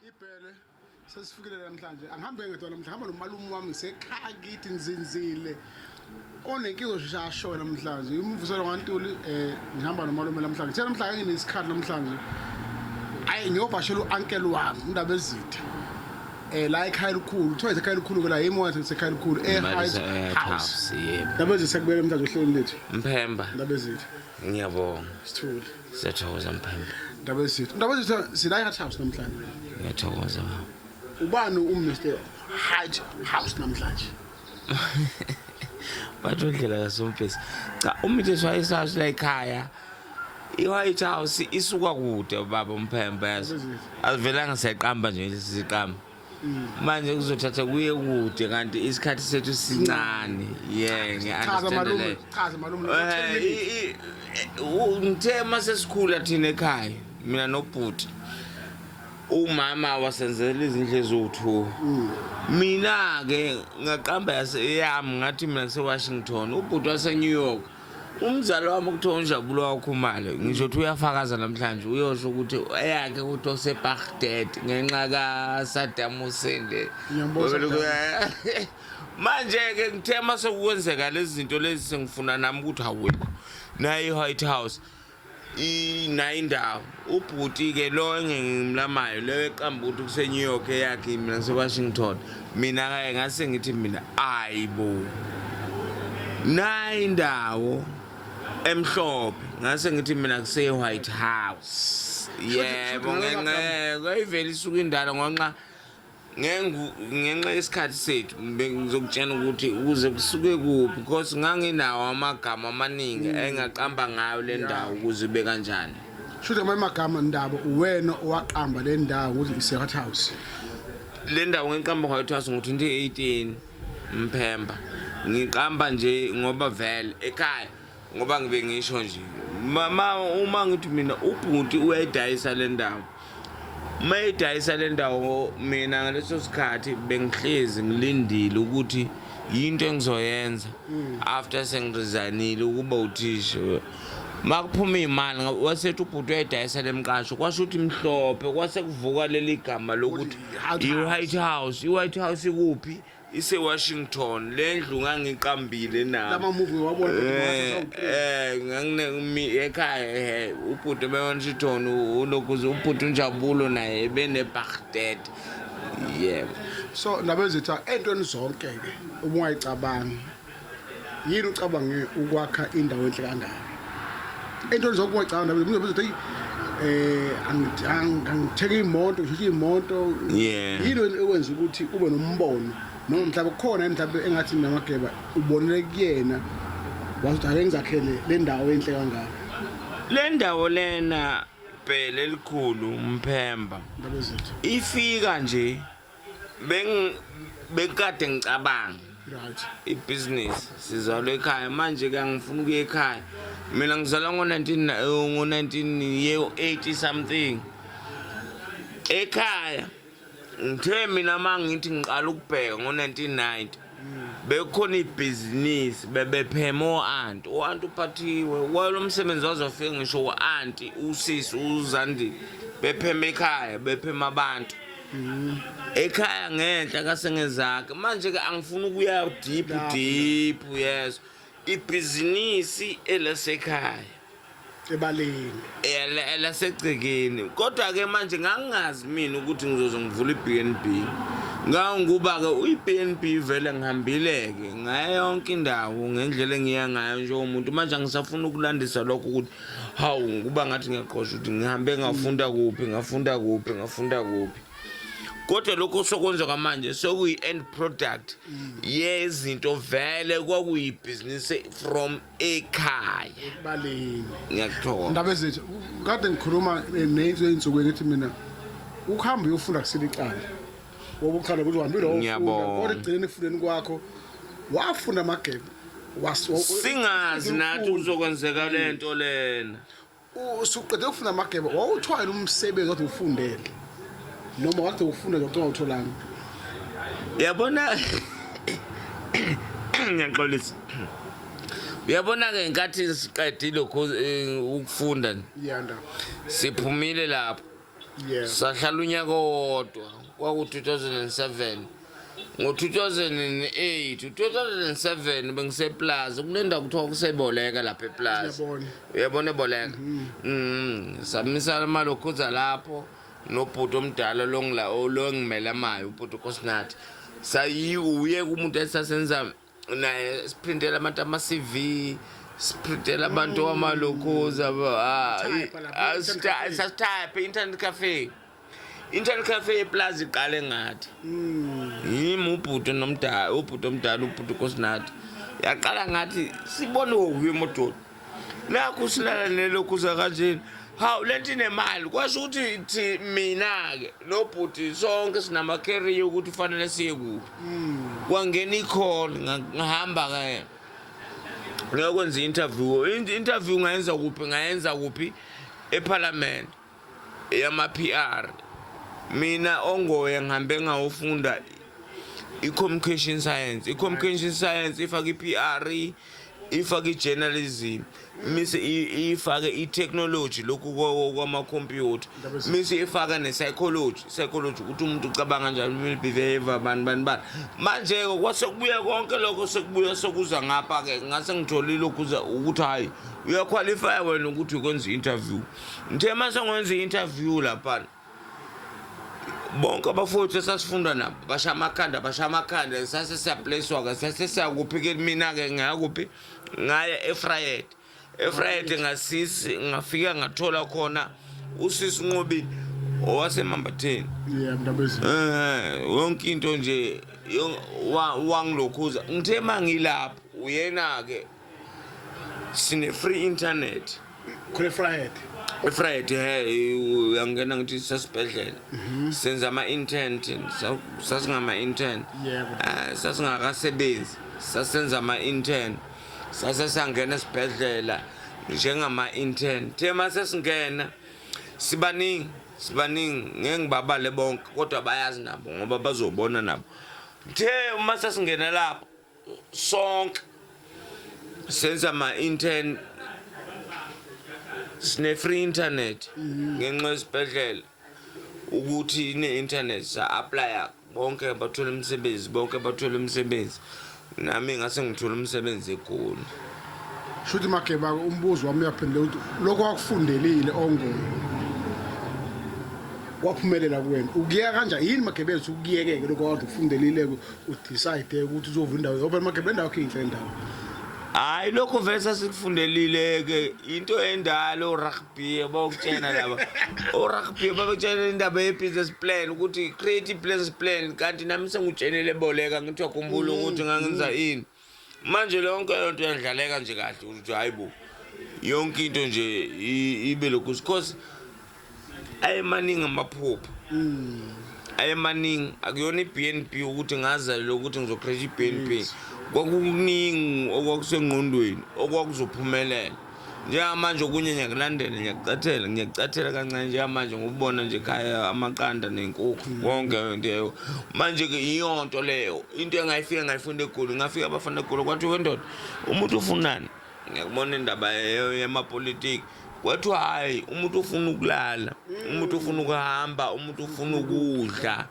Ibhele sesifikile namhlanje, angihambe ngedwa namhlanje, hamba nomalume wami ngisekhaya kithi ngizinzile. Onenkinga osheshe ashoyo namhlanje, imvuselo kaNtuli, ngihamba nomalume namhlanje. Ngithe namhlanje nginesikhathi namhlanje. Ayi, ngiyovashela u-uncle wami, uNdabezitha. La ekhaya elikhulu, kuthiwa isekhaya elikhulu ke la, yimi wathi isekhaya elikhulu e-White House. House, yebo. Ndabezitha, kubuyela namhlanje ohlelweni lethu. Mphemba. Ndabezitha. Ngiyabonga. Sithule. Siyathokoza, Mphemba. Ndabezitha. Ndabezitha, sila e-White House namhlanje. Ngiyathokoza, baba. Ubani uMr White House namhlanje? Bathi undlela kaSompisi. Cha, uMr White House la ekhaya. I-White House isuka kude, baba uMphemba, yazi. Asivelanga siyayiqamba nje, siziqamba. Manje kuzothatha kuye kude, kanti isikhathi sethu sincane. Yeah, Chaza, ngiya-understand malume, leyo. chaza, malume. Ngithe mase sikhula thina ekhaya, mina nobhuti, umama wasenzela izindlu eziwu-two. Mina-ke ngaqamba yami, ngathi mina ngise-Washington, ubhuti wase-New York. Umzali wami kuthiwa uNjabulo waKhumalo, ngisho ukuthi uyafakaza namhlanje, uyosho ukuthi eyakhe kuthiwa useBaghdad ngenxa kaSaddam Hussein le. Ngiyambona Saddam. Manje-ke ngithe uma sekukwenzeka lezi zinto lezi, sengifuna nami ukuthi awekho nayo i-White House, nayo indawo. Ubhuti-ke lo engingimlamayo, leyo eqamba ukuthi kuse-New York eyakhe, mina ngise-Washington. Mina-ke ngase ngithi mina, ayi bo, nayi indawo emhlophe, ngase ngithi mina kuse-White House. Yebo, ngenxa ivele isuka indala, ngonxa ngenxa yesikhathi sethu bengizokutshela ukuthi ukuze kusuke kuphi, because nganginawo amagama amaningi engaqamba ngayo le ndawo ukuze ibe kanjani. Shuthi ngamanye amagama, Ndaba, uwena owaqamba le ndawo ukuthi ise-White House. Le ndawo ngiqamba White House ngo-2018, Mphemba. Ngiqamba nje ngoba vele ekhaya, ngoba ngibe ngisho nje mama, uma ngithi mina ubhuti uyayidayisa le ndawo, uma eyidayisa le ndawo, mina ngaleso sikhathi bengihlezi ngilindile ukuthi yinto engizoyenza after sengiresignile ukuba uthisha. Makuphuma iy'mali, wasethi ubhuti uyayidayisa le mqasho, kwasho ukuthi mhlophe kwase kuvuka leli gama lokuthi i-White House. I-White House ikuphi? Ise-Washington. Le ndlu ngangiqambile nami. Lama movie wabona. Ngangine ekhaya, ubhuti ebeWashington, ulokhu ubhuti uNjabulo naye bene-Baghdad, yebo. So Ndabezitha, entweni zonke ke ubungayicabanga, yini ucabange ukwakha indawo enhle kangaka? Entweni zonke ungayicabanga, Ndabezitha, angithenga imoto, ngisho imoto, yini ekwenza ukuthi ube nombono, noma mhlawumbe kukhona mhlawumbe engathi namageba ubonele kuyena, wathi ake ngizakhele le ndawo enhle kangaka? Le ndawo lena, bhele elikhulu, Mphemba, Ndabezitha. Ifika nje bengikade ngicabanga ibhizinisi. Sizalwe ekhaya, manje ke angifuni ukuya ekhaya. Mina ngizalwa ngo-19 ngo-19 ye 80 something. Ekhaya ngithe mina uma ngithi ngiqala ukubheka ngo-1990, bekukhona ibhizinisi, bebephema o-anti, u-anti uphathiwe walo msebenzi, wazofika ngisho u-anti, usisi uZandile, bephema ekhaya, bephema abantu ekhaya ngenhla kasengezakhe. Manje-ke angifuni ukuya deep deep, yes, ibhizinisi elasekhaya ebaleni. Elasegcekeni. Kodwa-ke manje ngangingazi mina ukuthi ngizoze ngivule i-BNB. Nganguba-ke i-BNB vele ngihambile-ke ngayo yonke indawo ngendlela engiya ngayo njengomuntu. Manje angisafuni ukulandisa lokho ukuthi hawu, kuba ngathi ngiyaqosha ukuthi ngihambe ngafunda kuphi, ngafunda kuphi, ngafunda kuphi. Kodwa lokho sokwenzeka manje sekuyi-end product yezinto, vele kwakuyibhizinisi from ekhaya. Ebaleni. Ngiyakuthola. Ndabezitha, kade ngikhuluma neyinsuku, ngithi mina ukuhamba uyofunda kusile icala, ngoba uchala ukuthi uhambile wayofunda. Ngiyabonga. Kodwa ekugcineni, ekufundeni kwakho wafunda amagebe. Singazi nathi kuzokwenzeka le nto lena. Usuqede ukufunda amagebe, wawuthwala umsebenzi wathi ufundele, noma wathi ufunda nje ungawutholanga? Uyabona, ngiyaxolisa, uyabona-ke, ngenkathi siqedile ukufunda, Ya, ndaba. Siphumile lapho. Sahlala unyaka owodwa, kwaku-2007. Ngo-2008, 2007 bengiseplaza, kunendawo kuthiwa kuseboleka lapha eplaza. Ngiyabona. Uyabona eboleka? Samisa amalokhuza lapho nobhuti omdala lo lo engimelamayo, ubhuti uKosinathi. Sayi uye kumuntu esasenza naye, siprintela abantu ama-CV, siprintela abantu amalokhuza. Type lapha, internet cafe. Sasitype internet cafe, internet cafe eplaza iqale ngathi yimi, ubhuti nomdala, ubhuti omdala, ubhuti uKosinathi. Yaqala ngathi sibone wokuya emodoni nakho silala nelokhuza kanjeni. Hawu, lento inemali. Kwasho ukuthi thi mina-ke nobhuti sonke sinama-career ukuthi kufanele siye kuphi. Kwangena i-call, ngahamba-ke ngiyokwenza i-interview. Interview ngayenza kuphi? Ngayenza kuphi? Ephalamende, yama-PR. Mina ongoye ngihambe ngawufunda i-communication science. I-communication science ifake i-PR, ifake i-journalism, mise ifake i-technology, lokhu kwamakhompyutha, mise ifake ne-psychology, psychology ukuthi umuntu ucabanga kanjani, will behavior, bani bani bani. Manje-ke kwase kubuya konke lokho, sekubuya sekuza ngapha-ke, ngase ngitholile ukuza ukuthi hhayi, uyaqualifya wena ukuthi ukwenza i-interview. Ngithe uma sengenza i-interview laphana, bonke abafowethu esasifunda nabo basha amakhanda, basha amakhanda. Sase siyaplacewa-ke, sase siyakuphi-ke? Mina-ke ngayakuphi? Ngaya eVryheid. EVryheid ngasisi ngafika ngathola khona usisi Nqobile owasemambatheni. Yeah, Mndabezi. Yonke into nje wangilokhuza. Ngithe mangilapho uyena ke sine free internet. Khona eVryheid. EVryheid, he, uyangena ngithi sasibhedlela senza ama-intern, sasingama-intern. Sasingakasebenzi, sasenza ama-intern. Sase sangena esibhedlela njengama-intern. Thema sesingena sibaningi, sibaningi, ngeke ngibabale bonke kodwa bayazi nabo ngoba bazobona nabo. The uma sesingena lapho sonke senza ama-intern, sine-free internet ngenxa yesibhedlela ukuthi ine-internet. Sa-applya bonke, bathola imisebenzi bonke, bathola imisebenzi. Nami ngase ngithola umsebenzi eGoli. Shuthi Mageba, umbuzo wami uyaphendula ukuthi lokho wakufundelile ongoye waphumelela kuwena. Ukuyeka kanjani yini Mageba, ukuyekeke lokho wakade ukufundelile, udecide ukuthi uzovula indawo, ngoba Mageba indawo yakho inhle indawo? Hayi, lokho vele sasikufundelile-ke, into endala. Orugby abawukutshena laba, orugby babekutshena indaba ye-business plan, ukuthi create i-business plan. Kanti nami sengikutshenile boleka, ngithi uyakhumbula ukuthi ngangenza ini. Manje lonke loo nto iyandlaleka nje kahle ukuthi hayi bo, yonke into nje ibe lokhu, because ayemaningi amaphupho, ayemaningi. Akuyona i-BNB ukuthi ngazalelwa ukuthi ngizocreate i-BNB. Kwakukuningi okwakusengqondweni okwakuzophumelela. Njengamanje okunye ngiyakulandela, ngiyakucathela, ngiyakucathela kancane njengamanje ngokubona nje ekhaya amaqanda nenkukhu, konke nto leyo. Manje-ke iyonto leyo into engayifika ngayifunda eGoli. Ngafika abafana eGoli, kwathiwa, "Wendoda, umuntu ufunani?" Ngiyakubona indaba yemapolitiki. Kwathiwa, "Hhayi, umuntu ufuna ukulala, umuntu ufuna ukuhamba, umuntu ufuna ukudla,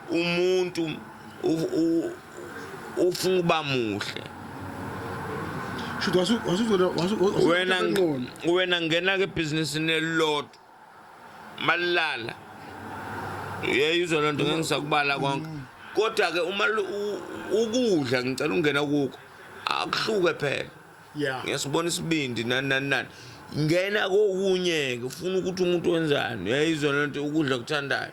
umuntu ufuna ukuba muhle." Shuthi wasu Wena wena ngena ke ebhizinisini elilodwa malala, uyayizwa loo nto, ngeke ngisakubala konke. Kodwa-ke uma ukudla ngicela ungena kukho, akuhluke phela. Ngiyasibona isibindi, nani nani nani. Ngena kokunye-ke, ufuna ukuthi umuntu wenzani, uyayizwa loo nto, ukudla okuthandayo,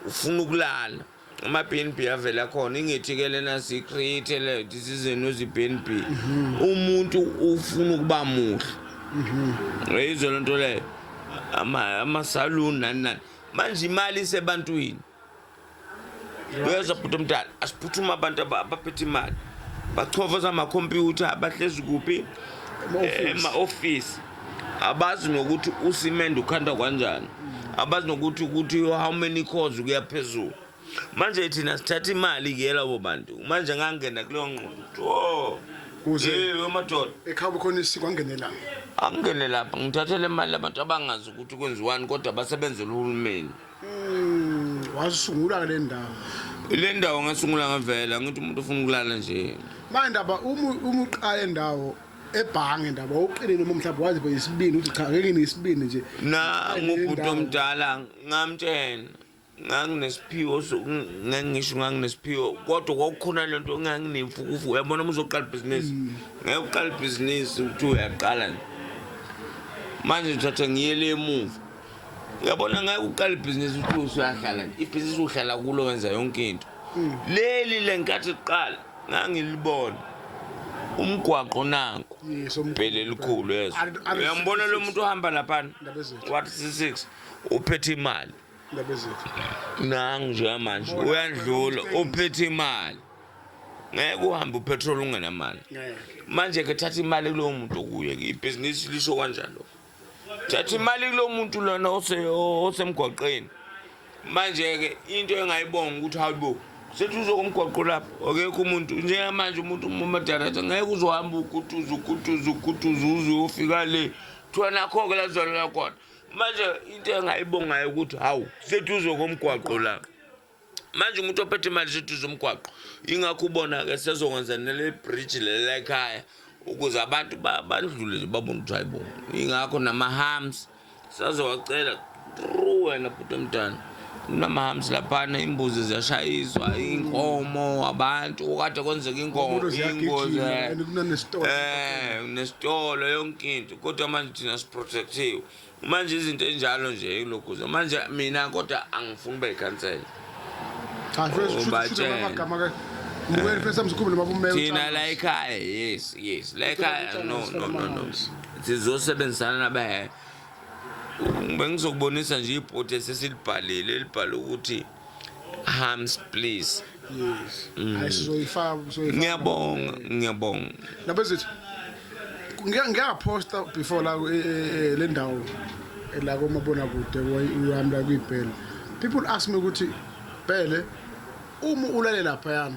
ufuna ukulala. Ama-BNB avela khona, ingethi-ke lena siyi-create le decision wezi-BNB. Umuntu ufuna ukuba muhle, uyayizwa loo nto leyo, amasaluni nani nani. Manje imali isebantwini, uyezwa bhuti omdala? Asiphuthuma abantu abaphethe imali bachofoza amakhompyutha, bahlezi kuphi? Ema-office. Ema-ofisi. Abazi nokuthi usimende ukhandwa kanjani, abazi nokuthi ukuthi how many cores kuya phezulu. Manje thina sithatha imali ke labo bantu. Manje ngangena kuleyo ngqondo ukuthi oh. Kuze Yebo madoda. Ekhaya khona isiko angene la. Angene lapha ngithathele imali abantu abangazi ukuthi kwenziwani kodwa basebenzela uhulumeni. Wasungula le ndawo. Le ndawo ngasungula ngavela ngithi umuntu ufuna ukulala nje. Manje ndaba uma uqala endawo ebhange ndaba uqinile uma mhlawumbe wazi bo isibindi uthi cha ngeke ngisibindi nje. Na ngubhuti omdala ngamtshela nganginesiphiwo ngangisho nganginesiphiwo kodwa kwakukhona lento nganginemfukufu uyabona uma uzoqala ibhizinisi ngeke uqala ibhizinisi ukuthi uyaqala nje manje ngithatha ngiyele emuva uyabona ngeke uqala ibhizinisi ukuthi usuyahlala nje ibhizinisi uhlala kulo wenza yonke into leli lenkathi kuqala ngangilibona umgwaqo nanku bhele elikhulu yezo uyambona lo muntu ohamba laphana what 6 uphethe imali nangu njengamanje uyandlula uphethe imali ngeke uhambe upetrol ungenamali manje ke thatha imali kulowo muntu okuye ke ibhizinisi lisho kanjalo thatha imali kulowo muntu lona osemgwaqeni manje ke into engayibonga ukuthi hayibo sethi uzokomgwaqo lapho akekho umuntu njengamanje umuntu umadarata ngeke uzohamba ugutuza ugutuza ugutuza uze uyofika le kuthiwa nakho-ke la zalelwa khona manje into engayibongayo ukuthi hawu seduze komgwaqo la manje umuntu ophethe imali seduze umgwaqo ingakho ubona-ke sezokwenza nele bridge leli ekhaya ukuze abantu badlule nje babone ukuthi hayibo ingakho nama-hams sazowacela tru wena bhuti omdala kunama-hams laphana imbuzi ziyashayiswa inkomo abantu kade kwenzeka inkomo ingozi nesitolo yonke into kodwa manje thina siprotectiwe manje izinto enjalo nje ilokhuza manje mina kodwa angifuni ube yikhansela cha first amagama ke mbukeli first time sikhulume nobaba umeya thina la ekhaya yes yes la ekhaya no no no no sizosebenzisana nabe bengizokubonisa nje ibhodi esesilibhalile elibhale ukuthi hams please yes hayi sizoyifaka sizoyifaka ngiyabonga ngiyabonga Nabezithi ngiyaphosta before la le ndawo la komabonakude uyami la kuyibhele people ask me ukuthi bhele uma ulale laphayana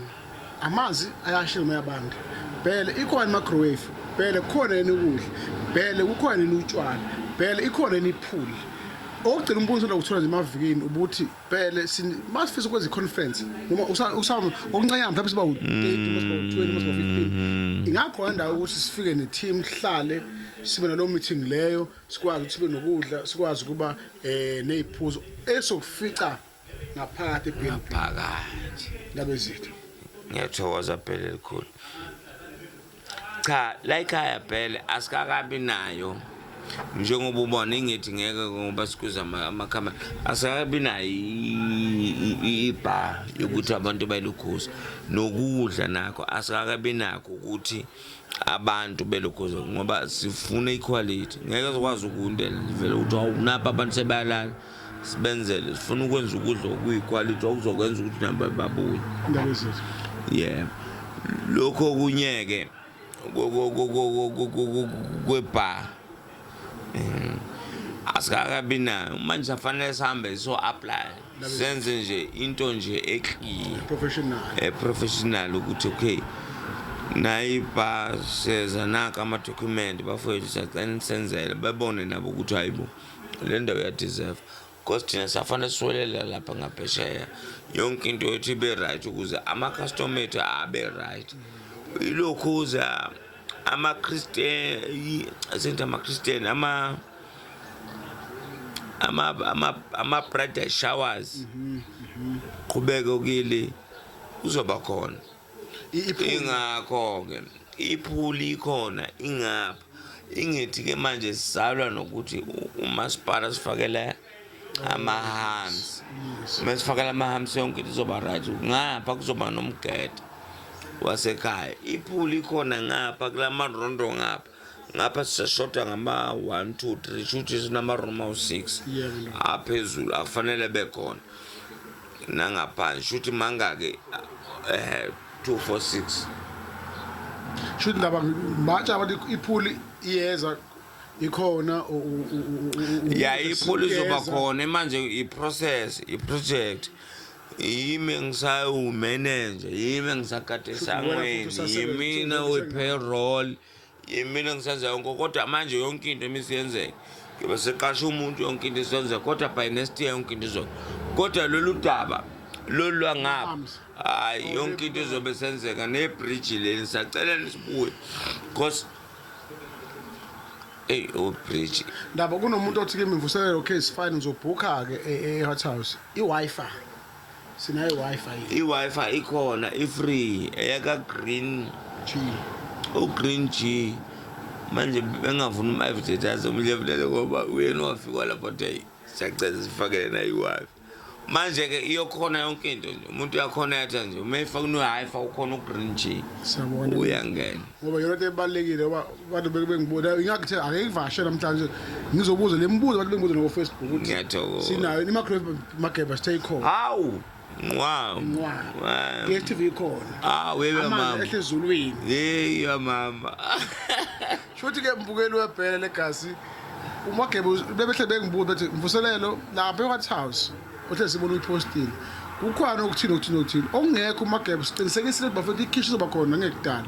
amanzi ayashila uma yabanda bhele ikhona i-microwave bhele kukhona yini ukudla bhele kukhona yini utshwala bhele ikhona yini ipool okugcina umbuzo lokuthola nje emavikini ubuthi Bhele masifisa ukwenza i-conference noma okuncanyana mhlawumbe siba u-30 noma siba u-20 noma siba u-15 ingakhona indawo ukuthi sifike ne-team sihlale sibe nalowo meeting leyo sikwazi ukuthi sibe nokudla sikwazi ukuba um ney'phuzo esokufica ngaphakathi e-B&B phakathi ndaba ezitha ngiyathokoza Bhele elikhulu Cha la ekhaya phela asikakabi nayo njengoba ubona ingithi ngeke ngoba sikuza amakhamera asikakabi nayo ibha yokuthi abantu bayilukhuza nokudla nakho asikakabi nakho ukuthi abantu belokhuza ngoba sifuna iquality ngeke sikwazi ukundela nje vele ukuthi awu napa abantu sebayalala sibenzele sifuna ukwenza ukudla okuyiquality okuzokwenza ukuthi nabo babuye indaba ezethu yebo lokho okunye-ke kwebha asikakabi nayo manje safanele sihambe so-apply senze nje into nje eclear professional professional ukuthi okay nayiba seza naka amadokhumenti bafowethu sacela nisenzele bebone nabo ukuthi hayibo le ndawo iyadeserve because thina safanele siwelela lapha ngaphesheya yonke into yethu ibe right ukuze ama-customer ethu abe right ilokhuza ama-christian sengithi ama-christian ama ama-bridal showers qhubeke kili kuzoba khona ingakho-ke iphuli ikhona ingapha ingithi-ke manje sizalwa nokuthi umasipala sifakele ama-hams uma sifakela ama-hams yonke into izoba right ngapha kuzoba nomgede wasekhaya iphuli ikhona ngapha kula marondo ngapha ngapha sisashoda ngama-1 2 3 shuthi sinama-room awu-6 aphezulu akufanele bekhona nangaphansi shuthi mangaki 2 4 6 shuthi ndaba mbatsha abantu iphuli iyeza ikhona ya iphuli izoba khona manje i-process i-project. Yimi engisawumeneja, yimi engisagade Futhi wena esangweni, futhi usasebenza, yimina we-payroll, yimina engisenza yonke. Kodwa manje yonke into emisiyenzeka ngibe seqasha umuntu, yonke into isenzeka. Kodwa by next year yonke into izobe, kodwa lolu daba lolu lwangapha, Arms. hayi, yonke into izobe senzeka. Nebridge leli sacela nisibuye, because eyi, ubridge. Ndaba kunomuntu othi kimi, "Mvuselelo, okay, it's fine, ngizobhukha-ke e-Hot House. I-Wi-Fi, sinayo i-Wi-Fi yini?" I-Wi-Fi ikhona, i-free, eyaka-Green. G. U-Green G manje bengafuni um-advertise umlevulele ngoba uyena wafika lapho athi, "Hey, siyacela sifakele nayo i-Wi-Fi." Manje-ke iyokhona yonke into nje, umuntu uyakhona yatha nje uma efaka une-Wi-Fi ukhona u-Green G. Siyabona. Uyangena. Ngoba yona into ebalulekile, ngoba abantu beke bengibona ingakuthe ake ngivashe namhlanje ngizobuza le mibuzo, abantu bengibuza nako-Facebook ukuthi Ngiyathokoza. sinayo i-microwave, Mageba, sithe ikhona? Hawu, wow. Nqwa. DStv ikhona? Hawu, yebe Amanzi mama. ehle ezulwini. Yeyi mama. Shuthi ke mbukeli webhele legasi, uMageba bebehle bengibuza bethi, "Mvuselelo, lapha e-White House othe sibona uyiphostile, kukhona okuthini, okuthini, okuthini okungekho?" UMageba siqinisekisile ukuthi bafethu ikhishi izoba khona ngekudala,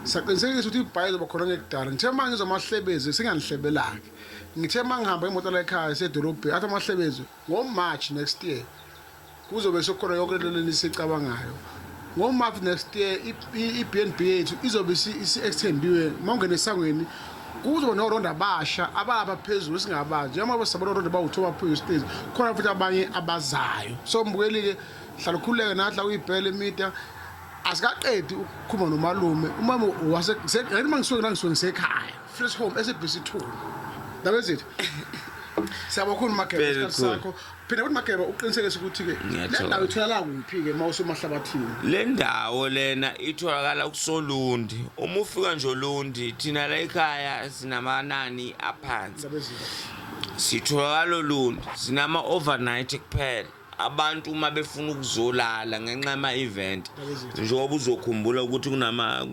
saqinisekisa ukuthi ibhayi izoba khona ngekudala. Ngithe uma ngizwa amahlebezi sengiyandihlebela-ke, ngithe uma ngihamba imoto la ekhaya isedolobheni, athi amahlebezi ngo-March next year kuzobe sekukhona yonke lento lesicabangayo. Ngo-March next year i-BNB yethu izobe isi-extendiwe. Uma ungena esangweni kuzoba noronda abasha abalapha phezulu singabazi, njengoba sabona oronda bawu-two baphezulu stage, khona futhi abanye abazayo. So mbukeli-ke, hlala ukhululeke nathi la kuyibhele imida. Asikaqedi ukukhuluma nomalume, umalume wase uma ngisuke la, ngisuke ngisekhaya, fresh home, SABC 2. Ndaba ezithi siyabakhona uMageba. Very Isikhathi cool. sakho phela ukuthi Mageba uqinisekise ukuthi-ke le Ngiyathokoza. ndawo itholakala kuphi-ke uma usumahlabathini? Le ndawo lena itholakala kuSolundi. Uma ufika nje Olundi, thina la ekhaya sinamanani aphansi. Ndaba ezithi Sitholakala Olundi, sinama overnight kuphela, abantu uma befuna ukuzolala ngenxa yama-event, njengoba uzokhumbula ukuthi kunama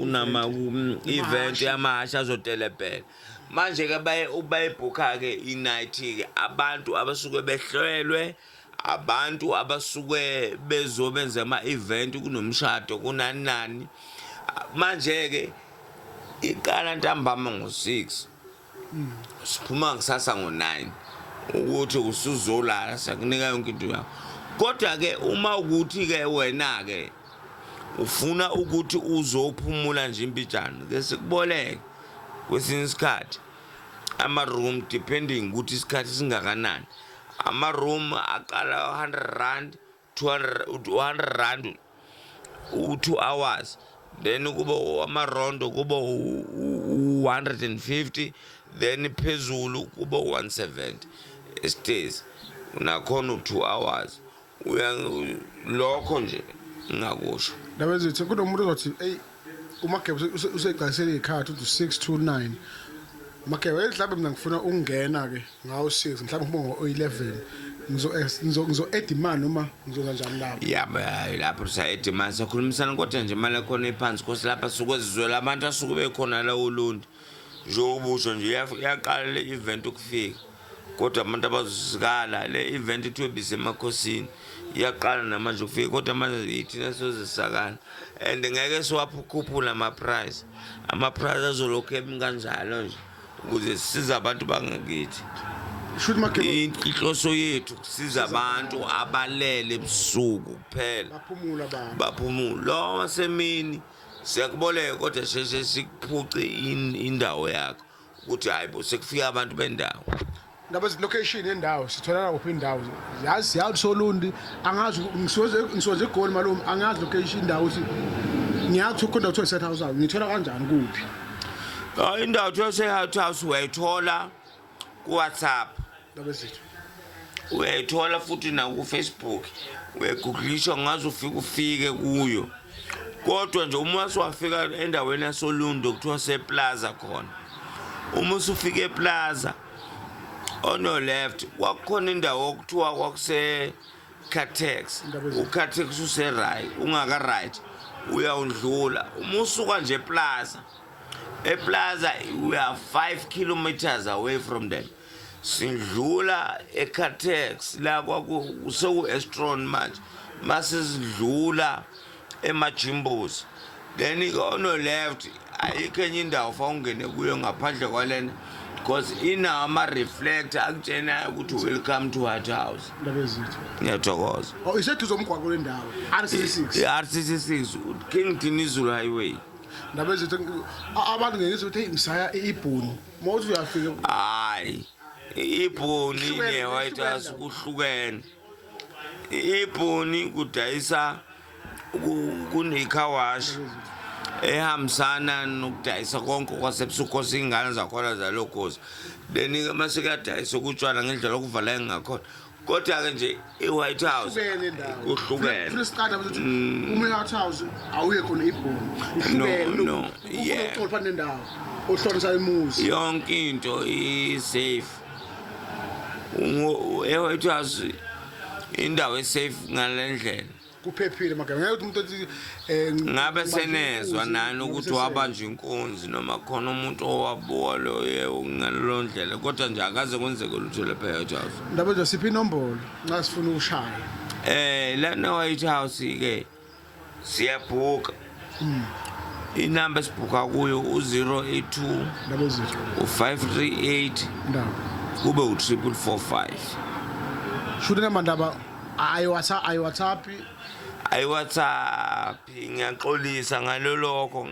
event yamahhashi azotelebhela. Manje-ke bayibhukha-ke i-night-ke abantu abasuke behlelwe, abantu abasuke bezobenza ama-event, kunomshado, kunani nani. Manje-ke iqala ntambama ngo-6, siphuma kusasa ngo-9, ukuthi usuzolala siyakunika yonke into yakho. Kodwa-ke uma ukuthi-ke wena-ke ufuna ukuthi uzophumula nje impijana, ke sikuboleke kwesinye isikhathi ama-room, depending ukuthi isikhathi singakanani. Ama-room aqala R100, 200, R100 u-2 hours, then kube amarondo kube u-150, then phezulu kube u-170 stairs nakhona u-2 hours. Uya lokho nje ngingakusho. Ndaba ezithi kunomuntu ozothi, "Eyi, uMageba usegcwalisele iy'khathi uthi 6 to 9, Mageba, mhlawumbe mina ngifuna ukungena-ke ngawo 6, mhlawumbe ngiphuma ngo-11, ngizo-add imali noma ngizoza njani lapho?" Ya, lapho sa-adda imali, sakhulumisana, kodwa nje imali yakhona iphansi cause lapha suke zizwela abantu asuke bekhona la Olundi. Njengoba usho nje, iyaqala le event ukufika, kodwa abantu abazosikala le event ithiwe bisemakhosini iyaqala namanje ukufika, kodwa manje ithina sozisakala and ngeke siwakhuphule ama-price. Ama-price azolokhu emi kanjalo nje ukuze sisize abantu bangakithi. Shuthi Mageba Inhloso yethu kusiza abantu abalele ebusuku kuphela. Baphumula abantu. Baphumula. Lo wasemini siyakuboleka, kodwa sheshe sikuphuce indawo yakho ukuthi hayi bo, sekufika abantu bendawo. Ndaba location yendawo, sitholakala kuphi indawo? Yazi yazi Solundi, angazi, ngisuke nje eGoli malume, angazi location indawo, ukuthi ngiyazi ukuthi khona kuthiwa set house, ngithola kanjani, kuphi? Hayi, indawo kuthiwa se-House House uyayithola ku-WhatsApp. Ndaba ezethu. Uyayithola futhi naku-Facebook, uyagooglisha ngaze ufike kuyo. Kodwa nje uma usuwafika endaweni yasoLundo kuthiwa seplaza khona, uma usufika eplaza on your left kwakukhona indawo okuthiwa kwakuse Catex. Indaba ezinhle. UCatex use-right, ungaka-right uyawundlula uma usuka nje eplaza. Eplaza we are 5 kilometers away from them. Sindlula eCatex la kwaku seku-Estron manje. Mase sidlula emajimbos, then on the left ayikho enye indawo fa ungene kuyo ngaphandle kwalena, because inawo ama-reflector akutshenayo ukuthi welcome to White House. Ndaba ezitha. Ngiyathokoza. Oh, iseduze umgwaqo lendawo RCC6. I-RCC6, King Dinizulu Highway. Ndaba ezitha, abantu ngeke ukuthi hey, ngisaya ibhuni, mawuthi uyafika. Hayi, ibhoni Kuhlukene, ne-White House kuhlukene. Kuhlukene. Ibhoni kudayisa kune-car wash ehambisana nokudayisa konke kwasebusuku, kose iy'ngane zakhona zalokhozi, then-ke mase kuyadayisa ukutshwala ngendlela okuvala ngakhona, kodwa-ke nje i-White House Kuhlukene indawo. Kuhlukene. Funa isiqatha ukuthi uma e-White House awuye khona ibhoni. No, no, yeah. Uxolo phana nendawo ohlonisa imuzi. Yonke into i-safe. E-White House indawo e-safe ngale ndlela. Kuphephile magama, ngeke ukuthi umuntu athi Ngabe ngibanjwe senezwa inkunzi, nani ngoba ukuthi wabanjwa inkunzi noma khona umuntu owabuka loyo ngalelo ndlela, kodwa nje akaze kwenzeke lutho lapha e-White House. Ndaba nje, siphi inombolo nxa sifuna ukushaya? Lana White House ke siyabhuka. Inamba esibhuka kuyo u-082 Ndaba ezitha. u-538 Ndaba. kube u-4445. Shuthi namba, ndaba, ayi WhatsApp? Ayi-WhatsApp, ngiyaxolisa ngalolokho,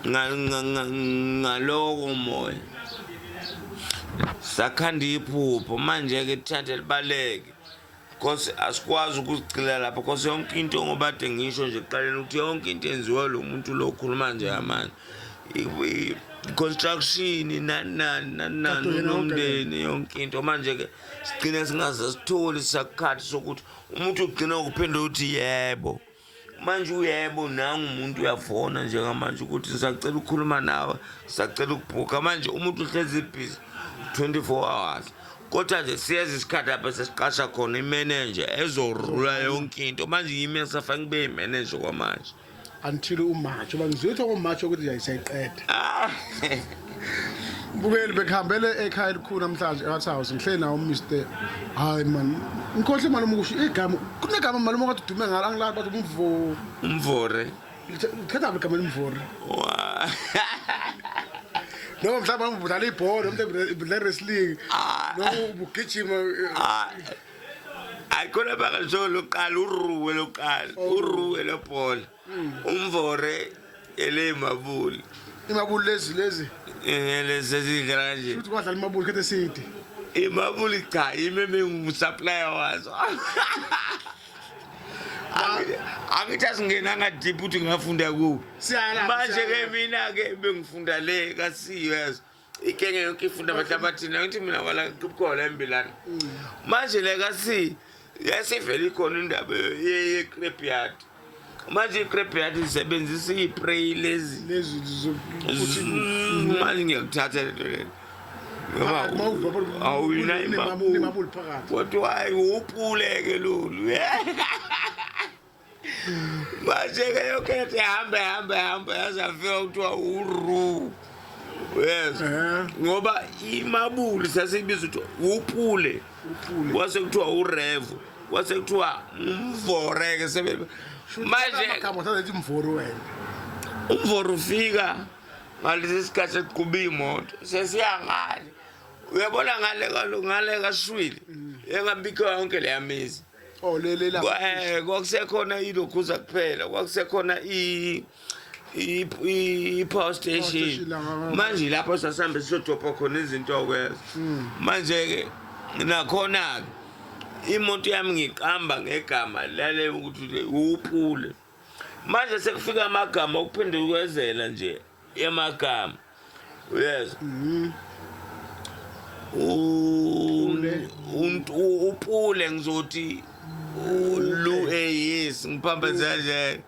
ngaloko moya sakhanda iphupho manje-ke lithathe libaleke, because asikwazi ukuzigcila lapho, because yonke into, ngoba ade ngisho nje ekuqaleni ukuthi yonke into yenziwa lo muntu lo okhuluma nje manje, i-construction, nani nani nani nani. Kade yena yonke. Nomndeni, yonke into. Manje-ke sigcine singaze sitholi sakhathi sokuthi umuntu ugcina ngokuphendula ukuthi yebo. Manje uyebo, nangu umuntu uyafona njengamanje ukuthi ngisacela ukukhuluma nawe, sisacela ukubhuka. Manje umuntu uhlezi busy 24 hours, kodwa nje siyeza isikhathi lapho sesiqasha khona imanager ezorula yonke into. Manje yimi engisafanele kube yimanager kwamanje. Until uMarch, ngoba ngizwe ngoMarch ukuthi siyayiqeda. Ah. Bukeli, bekuhambele ekhaya elikhulu namhlanje eWhite House, ngihleli nawo Mr, hayi man, ngikhohle mali ukusho igama, kunegama mali okade udume ngalo, angilazi, bathi umvo. Umvore. Khetha igama limvore. Noma mhlawumbe ubudlala ibhola, noma mhlawumbe ubudlala wrestling, noma ubugijima. Ah, ayikhona bakasho lokuqala uruwe, lokuqala uruwe lebhola, umvore elemabuli. Imabuli lezi. Lezi ezidlala kanje. Futhi kwadlala imabuli khethe eside. Imabuli cha, yimi bengusupplier wazo. Angithi asingenanga deep ukuthi ngafunda kuphi. Siyala. Manje-ke mina-ke bengifunda le ka-CUS, ikenge yonke ifunda abahlabathini, angithi mina wala kukhona embilana. Manje le ka-C yasivele ikhona indaba ye-scrapyard. Manje i-scrapyard isebenzisa iy'spray lezi. Lezi ukuthi Manje ngiyakuthatha lento lena awuyina. Imabuli phakathi. Kodwa hayi, upuleke lolu. Manje-ke yonke lento ihambe hambe hambe yazafika kuthiwa uru, yes. Ngoba imabuli sasiyibiza ukuthi upule. Upule. Kwase kuthiwa urevo, kwase kuthiwa umvore-ke sebe manje. Amagama uthatha ethi mvori wena. Umvore ufika ngalesi sikhathi sekuqhuba iy'moto sesiya ngale, uyabona, ngale ngale kashwili engabikho yonke leya mizi. Oh, le la. Kwakusekhona ilokhuza kuphela, kwakusekhona i-power station. Station la Manje lapho sasihambe siyodobha khona izinto okwezo. Manje-ke nakhona-ke imoto yami ngiqamba ngegama lale ukuthi le upule. Manje sekufika amagama okuphendukezela nje emagama, uyezwa? Upule ngizothi ulu, yes, ngiphambeze kanje,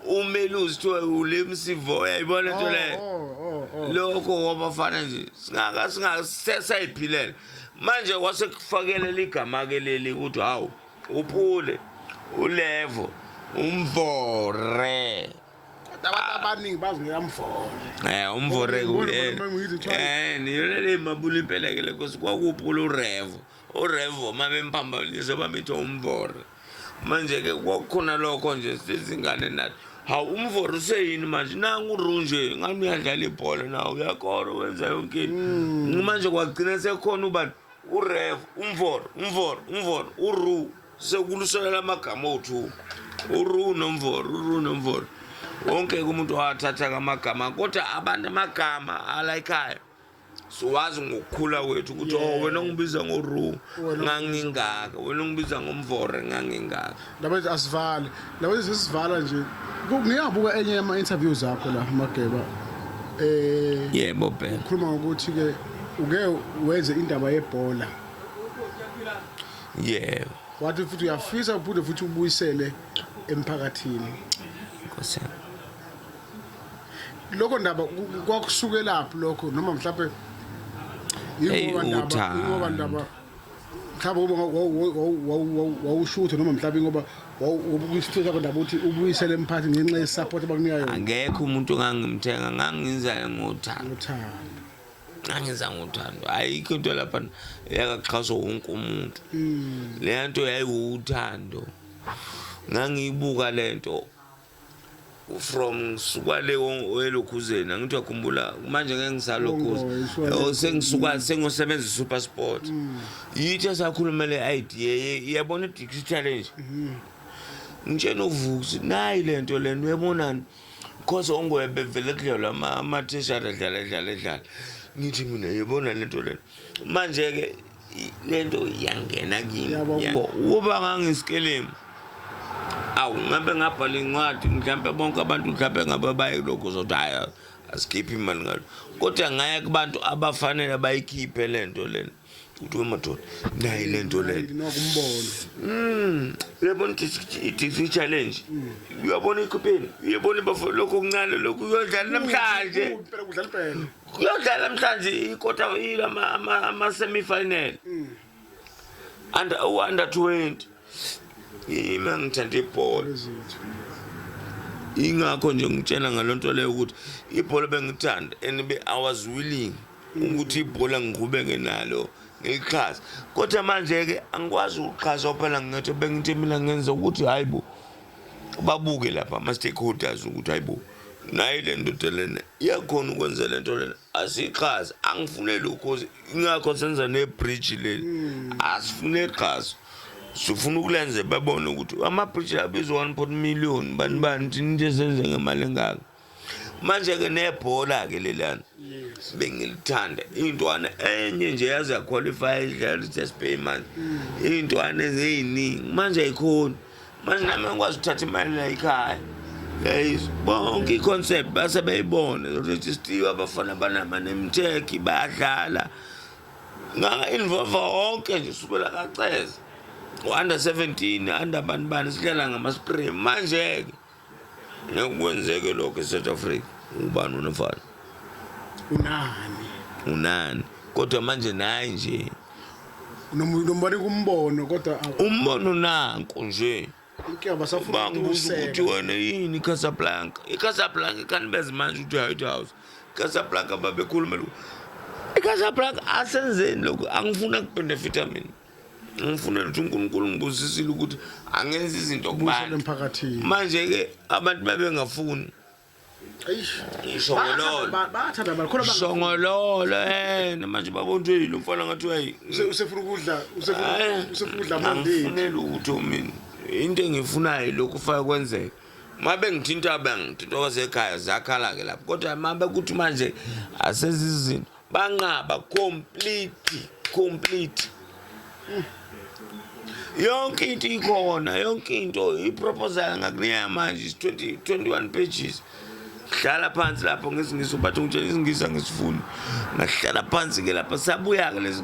umelusi kuthiwa ulemsivo, uyayibona into leyo? Oh. Lokho kwabafana nje singaka singaka sesayiphilela. Manje kwase kufakelela igama ke leli ukuthi hawu, upule, ulevo, umvore. Kodwa abantu abaningi bazi ngekamvore. Umvore. Ngibona, ngibona, ngizwe kuthiwa- Niyona le mabuli impela ke le, because kwakupula urevo. Urevo uma bemphambanisa babethi umvore. Manje-ke kwakukhona lokho nje sizingane nathi. Hawu umvore useyini manje nangu uru nje ngani uyadlala ibhola nawo uyakora wenza yonke into. Manje kwagcina sekhona ubani urev umvore umvore umvore uru sekuluselela amagama owu-two uru nomvore uru nomvore wonke umuntu wathatha amagama kodwa abantu amagama alayikhayo siwazi ngokukhula kwethu ukuthi oh wena ungibiza ngoru ngangingaka wena ungibiza ngomvore ngangingaka Ndaba asivale ndaba sesivala nje ngiyabuka enye yama interviews zakho la Mageba yebo bhe ukhuluma ngokuthi ke uke wenze indaba yebhola yebo wathi futhi uyafisa uphinde futhi ubuyisele emphakathini Nkosi yami. Lokho ndaba kwakusukelaphi lokho noma mhlawumbe Hey, ingoba ndaba uthando. ingoba ndaba mhlawumbe ngoba wawushutha noma mhlawumbe ngoba wawukusifiso sakho ndaba ukuthi ubuyisele emphakathini ngenxa yesupport abakunika yona. Akekho umuntu ongangimthenga ngangenza ngothando. Uthando. Ngangenza ngothando. Ayikho into lapha yakaxhaswa wonke umuntu. Le nto yayiwuthando. Ngangiyibuka le nto from ngisuka le elokhuzeni angithi uyakhumbula manje ngeke ngisalokhuza Bongo, sengisuka sengosebenza i-super sport yithi esakhuluma le idea iyabona i-dixie challenge ngitshena uvukuthi nayi le nto lena uyabonani cause ongoye bevele kudlalwa ama-tishara edlala edlala edlala ngithi mina yibona le nto lena manje-ke le nto iyangena kimi ukuba ngangiskelemu awu ngabe ngabhala incwadi mhlawumpe bonke abantu mhlawumpe ngabe baye kulokhu uzothi hhayi asikhiphe imali ngalo kodwa ngaya kubantu abafanele bayikhiphe le nto lena ukuthi wemadoda nayi le nto lena Uyabona i-dc challenge uyabona ikhupheni uyabona bafo lokhu okuncane lokhu uyodlala namhlanje kuyodlala namhlanje ikota ama-semi-final under u-under 20 yimi ngithanda ibhola ingakho nje ngitshela ngalo nto leyo ukuthi ibhola bengithanda and I was willing ukuthi ibhola ngiqhubeke nalo ngilixhase kodwa manje-ke angikwazi ukuxhasa phela ngingathi bengithi mina ngenza ukuthi hayi bo babuke lapha ama-stakeholders ukuthi hayi bo nayi le ndoda lena iyakhona ukwenza le nto lena asiyixhase angifune lokho ingakho senza nebridge leli asifune xhaso sifuna ukulenze babone ukuthi ama-bridge abizwa 1 point million bani bani thina into esenze ngemali engaka manje-ke nebhola-ke lelana bengilithanda intwana enye nje yaze yaqualify idlala i-test bay manje iy'ntwana eziyiningi manje ayikhoni manje nami angikwazi ukuthatha imali la ekhaya yayizwa bonke i-concept base beyibona rejistiwe abafana banama-nemtech bayadlala nganga-involve wonke nje sukela kaceza u-under 17 under bani bani sidlala ngama-spray manje-ke ngeke kwenzeke lokho e-South Africa ubani unofana unani unani kodwa manje naye nje nombona kumbono kodwa umbono nanku nje inkinga basafuna bangibuza ukuthi wena yini iCasablanca iCasablanca kanibeze manje ukuthi White House iCasablanca babekhuluma lokhu iCasablanca asenzeni lokhu angifuna kubenefita mina ngifuna ukuthi uNkulunkulu ngibusisile ukuthi angenza izinto kubantu kubantu emphakathini manje ke abantu babengafuni eish Shongololo. bayathanda abantu khona shongololo ene manje babona ukuthi lo mfana ngathi uyayi usefuna ukudla usefuna ukudla amandini angifune lutho mina into engifunayo lokhu fake kwenzeka mabe ngithinta bangithinta kwasekhaya ziyakhala ke lapho kodwa mabe kuthi manje asezizinto banqaba complete complete yonke into ikhona yonke into i-proposal ngakunika manje is 20 21 pages hlala phansi lapho ngesingisi ubathi ngitshela isingisi angisifuni ngahlala phansi ke lapha sabuya-ke lezi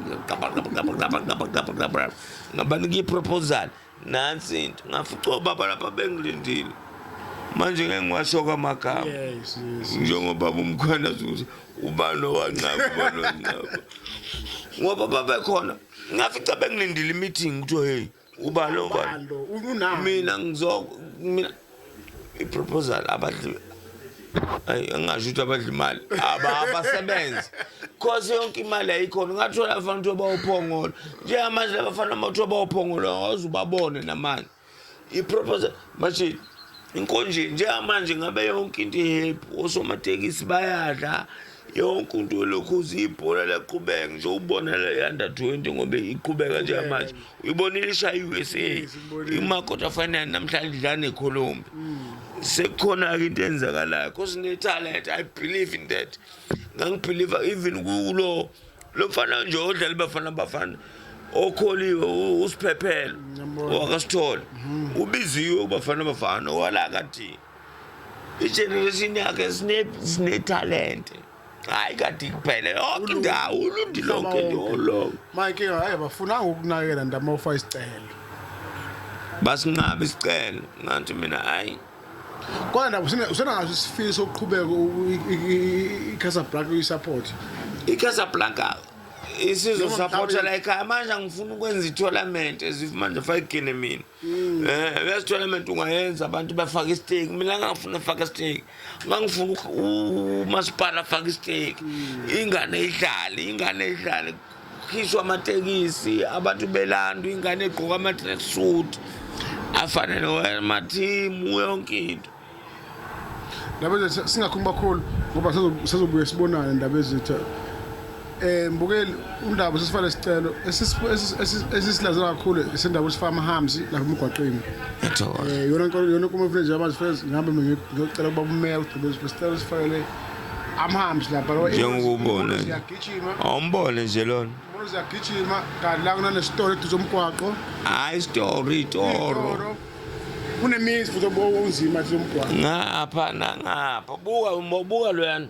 ngabanika i-proposal nansi into ngafica obaba lapha bengilindile manje ngeke ngiwasho amagama yes yes njengoba umkhwena ukuthi ubani owancaba ubani owancaba ngoba babekhona ngafica bengilindile i-meeting kuthiwa hey ubani ubani balo unani mina ngizo mina i-proposal abadli Ayi, angasho ukuthi abadla imali abasebenzi cause yonke imali ayikhona. Ungathola abafana kuthiwa bawuphongolo njengamanje, labafana uma kuthiwa bawuphongolo awuze ubabone namanje. I-proposal manje inkonjeni njengamanje ngabe yonke into i-happy, osomatekisi bayadla, yonke into lokhuza, ibhola liyaqhubeka nje, ubona le under 20 ngoba iqhubeka njengamanje, uyibonile ishaya i-USA. Ngibonile. Ima-quarter final namhlanje idlala neColombia. Sekukhona-ke into eyenzakalayo cause ne-talent. I believe in that, ngangibelieve even kulo lo mfana nje odlala Bafana Bafana okholiwe, uSiphephelo. Ngiyambona. Wakasithole ubiziwe uBafana Bafana wala kati igeneration yakhe sine-talent, hayi kade kuphele yonke indawo ulundi lonke nje olonke. Ma inkinga hayi abafunanga ukunakela ndaba ufaka isicelo. Basinqaba isicelo, ngathi mina hayi. Kodwa ndaba usenaso isifiso sokuqhubeka iCasablanca uyisupport? ICasablanca isizosapotha Noma la ekhaya manje. Angifuni ukwenza i-tournament as if manje fake mina. Uyazi tournament ungayenza abantu bafake istake. Mina ngangifuna afake istake, ngangifuna umasipala afake istake, ingane idlale, ingane idlale, kukhishwa amatekisi, abantu belandu, ingane egqoka ama-track suit afanele amathimu, yonke into. Ndaba zethu singakhulumi kakhulu ngoba sizobuye sibonane, ndaba ezitha. Mbukeli, undaba sesifane isicelo esisilaza kakhulu isendaba sifaka amahamsi lapha emgwaqeni. Ngiyathokoza. Yona nkolo yona kuma village manje first ngihambe mina ngiyocela kuba umeya ugqibe sicela sifakele amahamsi lapha. Njengoba ubona nje. Siyagijima. Awumbone nje lona. Imoto ziyagijima kanti la kunanesitolo eduze omgwaqo. Hayi, isitori itoro. Itoro. Kunemizi futhi onzima eduze omgwaqo. Ngapha nangapha, buka, buka loyana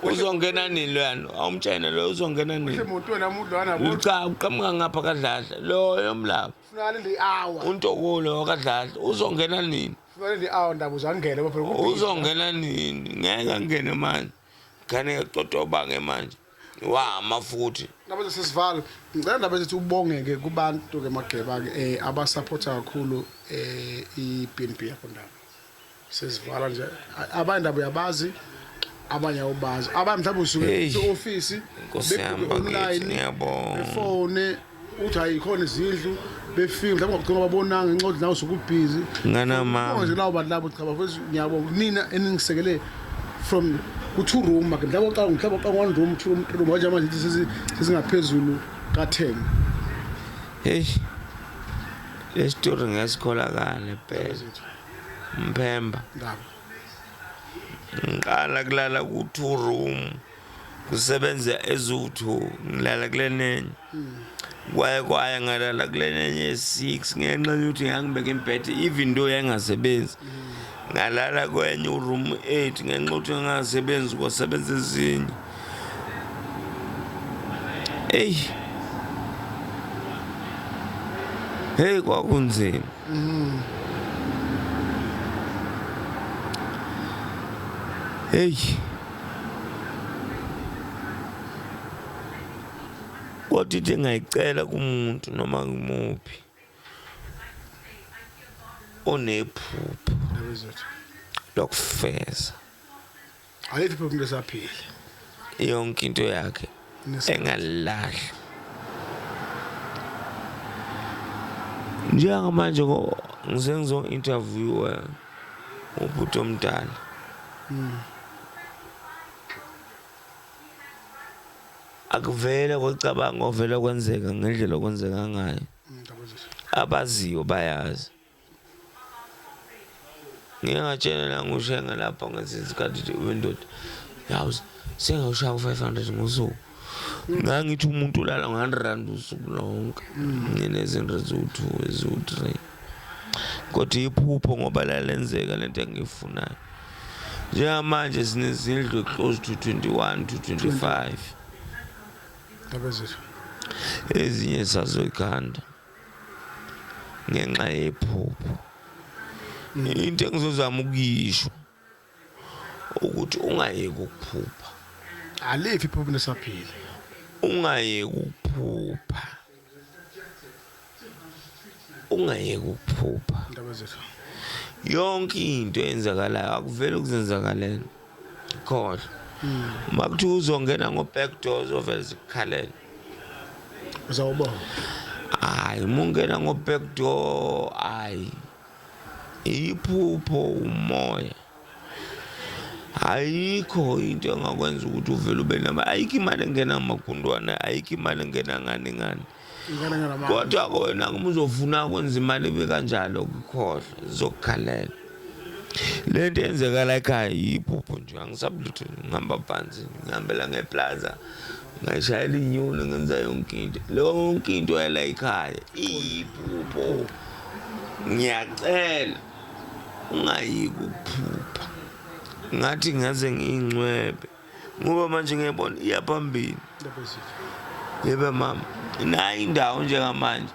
uzongena nini, loyana awumtshene lo uzongena nini. Imoto wena umuntu lwana yabo. Cha, uqhamuka ngapha kaDladla loyo mlapha. Funeka linde i-hour. Untokolo wakadladla uzongena nini? Funeka linde i-hour ndaba uzangena ngoba phela kubhizi. Uzongena nini? Ngeke angene manje, khane totoba-ke manje wama futhi. Ndaba sesivala, ngicela ndaba ezithi ubongeke kubantu ke mageba ke abasupporta kakhulu i-BNB yakho ndaba. Sesivala nje, abanye ndaba uyabazi, abanye awubazi, abanye mhlawumbe usuke Hey. e-ofisi. Nkosi yami bakithi, ngiyabonga. Befone uthi ayikhona izindlu, befike mhlawumbe ngagcina babonanga ngenxa nawe usuke ubhizi. Nganamama. Nje lawo bantu labo, cha bafethu, ngiyabonga nina eningisekele from ku-two room make mhlawumbe uqala one room, two room, three room, manje manje sesingaphezulu ka-10. Heyi, le story ngesikholakale phela mphemba. Ndaba. Ngiqala kulala ku-two room, kusebenza eziwu-two, ngilala kule nenye, kwaye kwaye ngalala kule nenye 6 ngenxa yokuthi ngangibeka imbhede even though yayingasebenzi. Ngalala kwenye uroom 8 ngenxa yokuthi ngangasebenzi, kwasebenza ezinye. Eyi hey, kwakunzima. Hey, kodwa into engayicela kumuntu noma ngimuphi onephupho Ndaba zethu lokufeza ayikho iphupho umuntu esaphila yonke into yakhe engalahla njengamanje ngisengizo-interviewa ubhuti omdala. Akuvele kwecabanga ovele kwenzeka ngendlela okwenzeka ngayo. Ndaba zethu. Abaziyo bayazi. Ngike ngatshela ngushenga lapha ngezinye isikhathi, wendoda yazi sengawushaya u-500 ngosuku. Ngangithi umuntu ulala ngo-100 rand usuku lonke, nginezinto eziwu-two, eziwu-three, kodwa iphupho ngoba lalenzeka lento engiyifunayo. Njengamanje sinezindlu close to 21 to 25. Ndaba zethu. Ezinye sazoyikhanda ngenxa yephupho. Into engizozama ukuyisho ukuthi ungayeki ukuphupha. Aliphi iphupho umuntu esaphila? Ungayeki ukuphupha, ungayeki ukuphupha. Ndaba zethu. Yonke into eyenzakalayo akuvele ukuzenzakalela. Khohlwa. Uma kuthiwa uzongena ngo-back door uzovele zikukhalele. Uzawubona. Hayi, uma ungena ngo-back door, hayi. Iphupho umoya. Ayikho into engakwenza ukuthi uvele ube nama ayikho imali engena ngamagundwane, ayikho imali engena ngani ngani. Kodwa kona uma uzofuna ukwenza imali ibe kanjalo kukhohlwa zizokukhalela. Le nto eyenzeka la ekhaya yiphupho nje angisabi lutho ngihamba phansi ngihambela ngeplaza ngayishayela inyoni ngenza yonke into yonke into yala ekhaya iyiphupho. Ngiyacela ungayiki ukuphupha ngathi ngaze ngiyingcwebe ngoba manje ngiyabona iya phambili. Yebo mama, nayi indawo njengamanje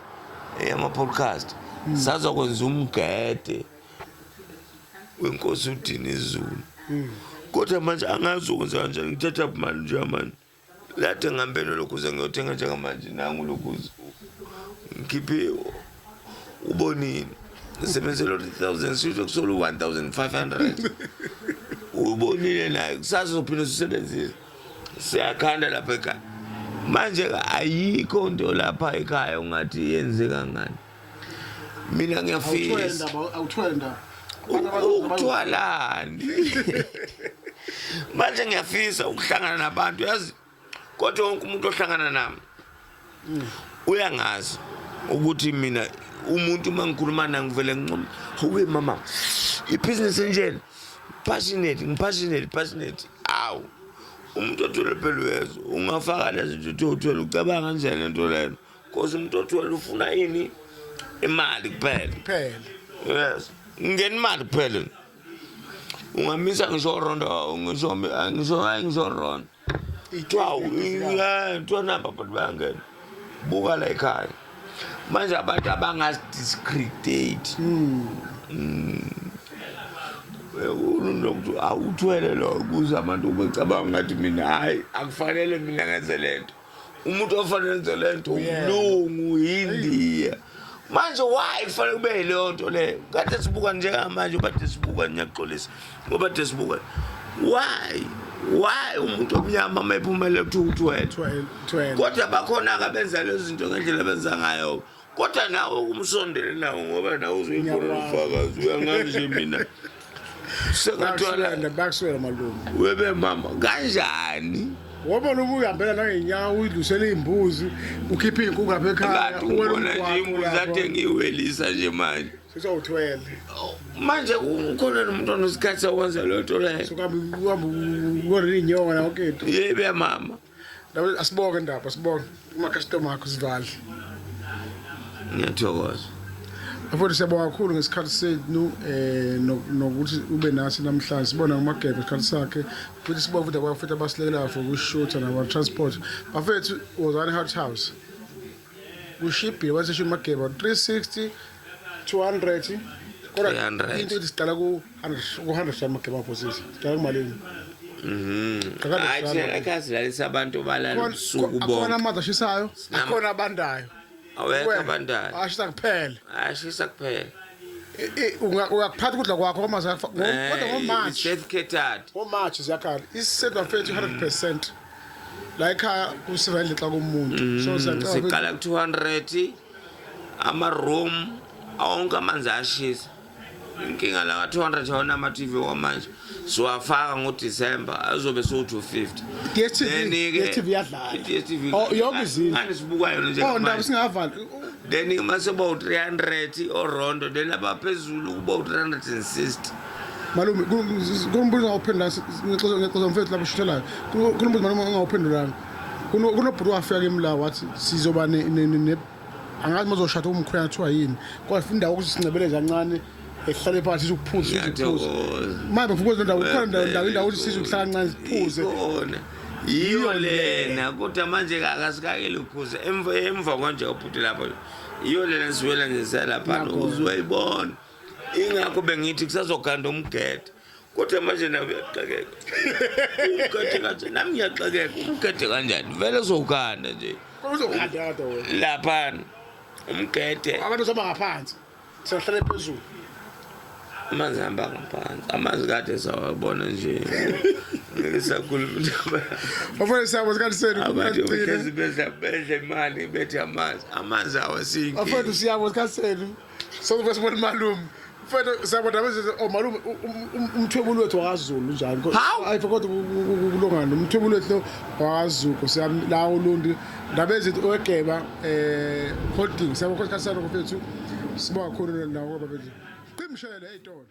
eyama-podcast sazokwenza umgede wenkosi uDinizulu. Kodwa manje angazi ukwenza kanjani ngithatha imali njengamanje. Lade ngihambe nolokhuze ngiyothenga njengamanje nangu lokhuze ngikhiphe ubonile ngisebenzela 3000 sisho kusolo 1500 ubonile naye kusasa uzophinde usebenzise siyakhanda lapha ekhaya manje ayikho into lapha ekhaya ungathi yenzeka ngani mina ngiyafisa awuthwele ndaba ukuthwalani manje ngiyafisa ukuhlangana nabantu yazi kodwa wonke umuntu ohlangana nami uyangazi ukuthi mina umuntu uma ngikhuluma naye ngivele ngincome uwe mama ibhizinisi enjena passionate ngipassionate passionate awu umuntu othwele phela uyezwa ungafaka lezi zinto uthi uthwele ucabanga kanjani lento leyo cause umuntu othwele ufuna ini imali kuphela kuphela yes ngena imali kuphela ungamisa ngisho rondo ngisho ngisho hayi ngisho rondo kuthiwa kuthiwa namba abantu bayangena buka la ekhaya manje abantu abangazi-discredate unokuthi awuthwele lo kuze abantu becabanga ngathi mina hhayi akufanele mina ngenze le nto umuntu ofanele enze le nto umlungu yindiya manje why kufanele kube yileyo nto leyo kade sibuka njengamanje ubade sibuka ngiyaxolisa ngoba de sibuka why umuntu omnyama uma ephumele kuthiwa uthwele kodwa bakhona-ke abenza lezi zinto ngendlela abenza ngayo kodwa nawe kumsondele nawo ngoba nawe uzoyibona ubufakazi uyangazi nje mina sengathwala bakuswela malume webe mama kanjani ngoba lobu uhambela nangenyawo uyidlusela iy'mbuzi ukhiphe iy'nkukhu lapha ekhaya kade ungibona nje imbuzi ade ngiyiwelisa nje manje sesawuthwele manje kukhona nomuntu onesikhathi sokwenza leyo nto leyo sukuhambe uhambe ubona iy'nyoka yonke into yebe mama Asibonge ndaba, asibonge. Kuma-customer akho sivale. Ngiyathokoza. Bafowethu siyabonga kakhulu ngesikhathi senu eh nokuthi ube nathi namhlanje sibona ngomagebe isikhathi sakhe futhi sibonga futhi abafethu abasilekelelayo for ukushutha naba-transport. Bafethu wozani Hot House. Kushibhile wasesho uMageba 360 200 kodwa 300. into ethi siqala ku 100 ku 100 samageba bosisi. Siqala kumalini? Hayi thina ekhaya silalisa abantu balala ubusuku Akhona bonke. amanzi ashisayo, akhona abandayo. Awekho abandayo. Ashisa kuphela. Ashisa kuphela. Uyakuphatha ukudla kwakho kwamanzi kodwa ngoMarch. Self catered. NgoMarch ziyakhala. Isisedu bafethu 100%. La ekhaya kusiva indle xa kumuntu. So siyacela Siqala ku 200 ama room onke amanzi ashisa. Inkinga la ka 200 awona ama TV wamanje. Siwafaka ngoDecember azobe so 250. DStv, DStv iyadlala. DStv. Oh, yonke izindlu. Manje sibuka yona nje. Oh, ndaba singavali. Then mase ba u300 orondo then abaphezulu kuba u360. Malume kunombuzo ongawuphendula ngixoxa mfethu lapho shuthelayo. Kunombuzo malume ongawuphendulanga. Kunobhuti wafika kimi la wathi sizoba ne angazi mazoshada umkhwenyana kuthiwa yini. Kodwa funa indawo ukuthi sincebeleze kancane ehlale phansi sizokuphuza sizokuphuza. Manje ngifuna ukwenza indawo kukhona indawo indawo indawo ukuthi sizokuhlala kancane siphuze. Ikhona. Yiyo lena kodwa manje akasikakeli ukuphuza emva kwanje ubhuti lapho. Yiyo lena siwela nje selapha uzoyibona. Ingakho bengithi kusazoganda umgede. Kodwa manje nawe uyaxakeka. Umgede kanjani? Nami ngiyaxakeka. Umgede kanjani? Vele uzowukhanda nje. Uzokhanda kodwa wena. Lapha umgede. Abantu saba ngaphansi. Siyahlala phezulu. Amanzi ahamba ngaphansi, amanzi kade sawabona nje, ngeke sakhuluma indaba. Bafowethu, siyabonga isikhathi senu. Abantu behlezi bedla bedla imali, bethi amanzi, amanzi awasiyinkinga. Bafowethu, siyabonga isikhathi senu. Sokube sibona malume. Mfethu, siyabona abezizwe, oh malume, umthwebuli wethu wakaZulu njani? Hawu! Ayi, kodwa kulongani umthwebuli wethu lo wakaZulu siyami la uLundi, ndaba ezithi owegeba holding. Siyabonga isikhathi senu, mfethu. Sibonga kakhulu nawo bafethu. Qimshele ey'tolo.